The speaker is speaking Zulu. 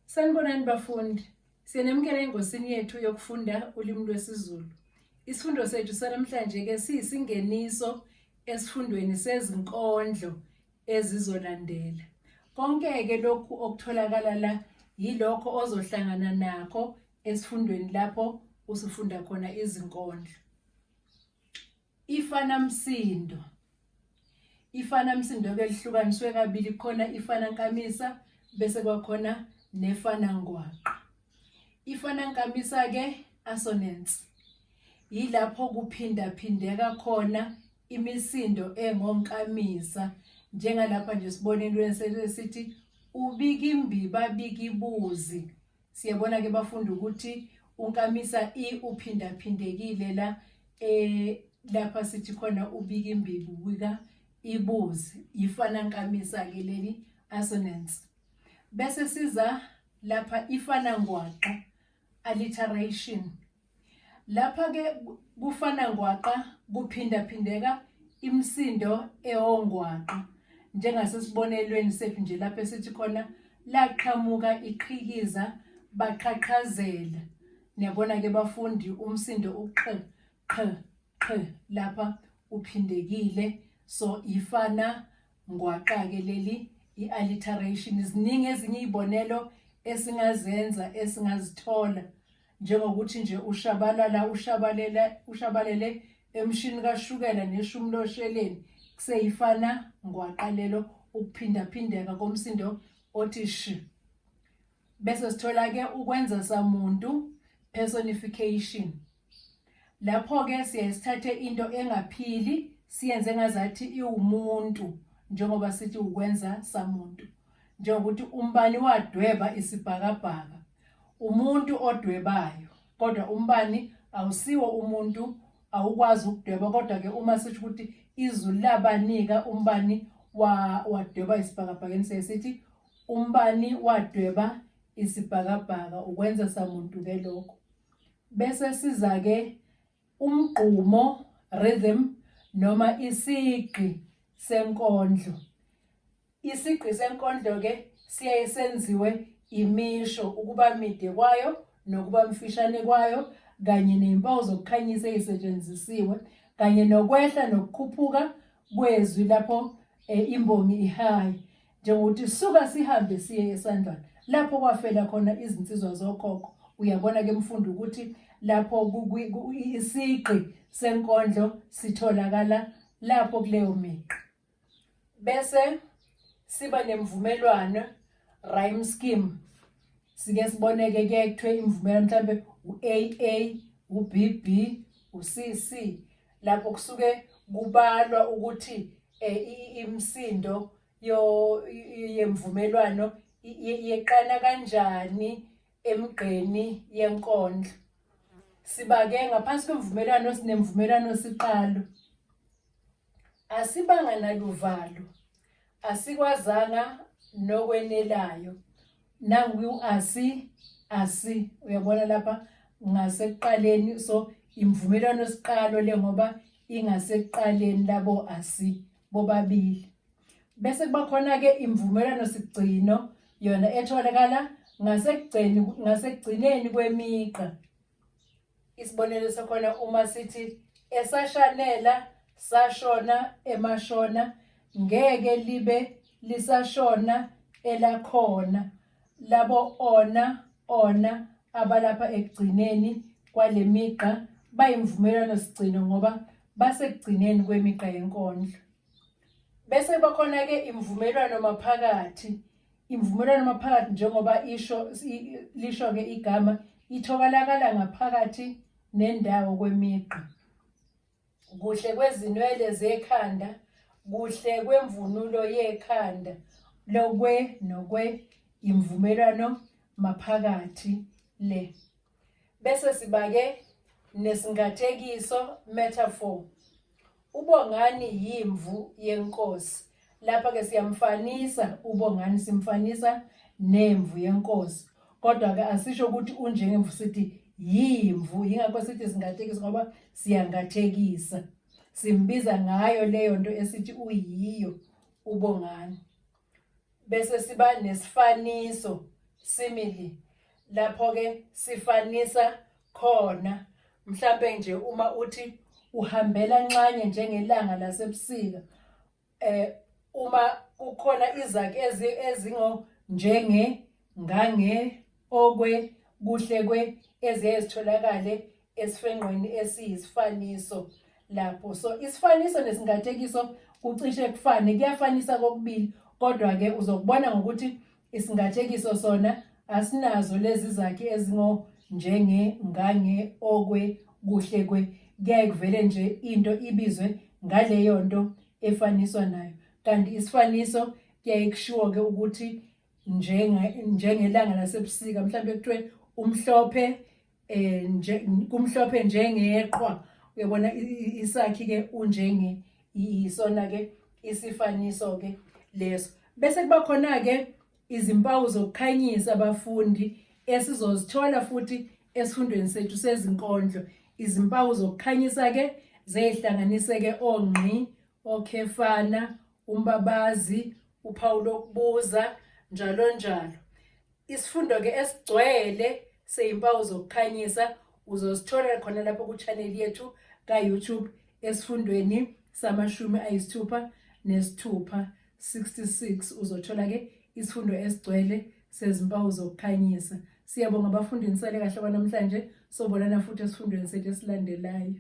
Sanibonani bafundi. Siyanamukela engosini yethu yokufunda ulimi lwesiZulu. Isifundo sethu sanamhlanje ke siyisingeniso esifundweni sezinkondlo ezizolandela. Konke-ke lokhu okutholakala la yilokho ozohlangana nakho esifundweni lapho usufunda khona izinkondlo. Ifanamsindo. Ifanamsindo-ke lihlukaniswe kabili khona ifanankamisa bese kwakhona nefanangwaqa. Ifanankamisa-ke assonance yilapho kuphindaphindeka khona imisindo engonkamisa njengalapha nje sibona entweni esithi ubikimbiba bikibuzi. Siyabona ke bafundi ukuthi unkamisa i uphindaphindekile la eh lapha sithi khona ubika imbibi ubika ibuzi ifana nkamisa ke leli assonance. Bese siza lapha ifana ngwaqa alliteration. Lapha ke kufana ngwaqa kuphindaphindeka imisindo ewongwaqa njengasesibonelweni sethu nje lapho esithi khona laqhamuka iqhikiza baqhaqhazela. Niyabona ke bafundi umsindo uq q q lapha uphindekile so ifana ngwaqa-ke leli i-alliteration. Ziningi ezinye iy'bonelo esingazenza esingazithola njengokuthi nje ushabalala ushabalela ushabalele emshini kashukela neshumi losheleni kuseyifana ngwaqa lelo ukuphindaphindeka komsindo othi sh. Bese sithola ke ukwenza samuntu personification. Lapho ke siye sithathe into engaphili siyenze ngazathi iwumuntu njengoba sithi ukwenza samuntu. Njengokuthi umbani wadweba isibhakabhaka. Umuntu odwebayo kodwa umbani awusiwo umuntu awukwazi ukudweba kodwa ke uma sisho ukuthi izulu labanika umbani wadweba isibhakabhakeni siye sithi umbani wadweba isibhakabhaka ukwenza samuntu ke lokho. Bese siza ke umgqumo rhythm noma isigqi senkondlo. Isigqi senkondlo-ke siyaye senziwe imisho ukuba mide kwayo nokuba mfishane kwayo kanye nezimpawu zokukhanyisa ezisetshenzisiwe kanye nokwehla nokukhuphuka kwezwi lapho eh, imbongi ihaya njengokuthi suka sihambe siye esandlwana lapho kwafela khona izinsizwa zokhokho. Uyabona ke mfundi ukuthi lapho isigqi senkondlo sitholakala lapho kuleyo migqa. Bese siba nemvumelwano rhyme scheme. Sike siboneke ke kuthiwe imvumelwano mhlambe u-AA, u-BB, u-CC lapho kusuke kubalwa ukuthi eh, imisindo yemvumelwano yeqana kanjani emgqeni yenkondlo. Siba-ke ngaphansi kwemvumelwano sinemvumelwano siqalo. Asibanga naluvalo, asikwazanga nokwenelayo. Nangu u-asi, asi, uyabona lapha ngasekuqaleni so imvumelwano siqalo le ngoba ingasekuqaleni labo asi bobabili. Bese kuba khona-ke imvumelwano sigcino yona etholakala ngasekugcini ngasekugcineni kwemigqa. Isibonelo sakhona uma sithi esashanela sashona emashona ngeke libe lisashona elakhona labo ona ona abalapha ekugcineni kwale migqa bayimvumelwano sigcino ngoba basekugcineni kwemigqa yenkondlo. Bese kuba khona-ke imvumelwano maphakathi. Imvumelwano maphakathi njengoba isho lisho-ke igama ithokalakala ngaphakathi nendawo kwemigqa. Kuhle kwezinwele zekhanda, kuhle kwemvunulo yekhanda, lokwe nokwe imvumelwano maphakathi le. Bese siba-ke nesingathekiso metaphor. UBongani yimvu yenkosi. Lapha-ke siyamfanisa uBongani simfanisa nemvu yenkosi. Kodwa-ke asisho ukuthi unjengemvu sithi yimvu, yingakho sithi singathekisa ngoba siyangathekisa. Simbiza ngayo leyo nto esithi uyiyo uBongani. Bese siba nesifaniso. simile. Lapho-ke sifanisa khona mhlampe nje uma uthi uhambela nxanye njengelanga lasebusika eh uma kukhona izakhi ezingo njenge ngange okwe kuhle kwe eziye zitholakale esifengqweni esiyisifaniso lapho. So isifaniso nesingathekiso kucishe kufane, kuyafanisa kokubili, kodwa-ke uzokubona ngokuthi isingathekiso sona asinazo lezi zakhi ezingo njenge ngange okwe kuhle kwe. Kuyaye kuvele nje into ibizwe ngaleyo nto efaniswa nayo, kanti isifaniso kuyaye kushiwo-ke ukuthi njengelanga lasebusika, mhlawumbe kuthiwe umhlophe eh nje kumhlophe njengeqhwa. Uyabona isakhi ke unjenge isona ke isifaniso ke leso. Bese kuba khona ke izimpawu zokukhanyisa abafundi esizozithola futhi esifundweni sethu sezinkondlo. Izimpawu zokukhanyisa ke zehlanganise ke ongqi, okhefana, umbabazi, uphawu lokubuza, njalo njalo. Isifundo-ke esigcwele seyimpawu zokukhanyisa uzosithola khona lapho ku-channel yethu ka-YouTube esifundweni samashumi 66, 66. Uzothola-ke isifundo esigcwele sezimpawu zokukhanyisa. Siyabonga abafundi, nisale kahle kwanamhlanje. Sobonana futhi esifundweni sethu esilandelayo.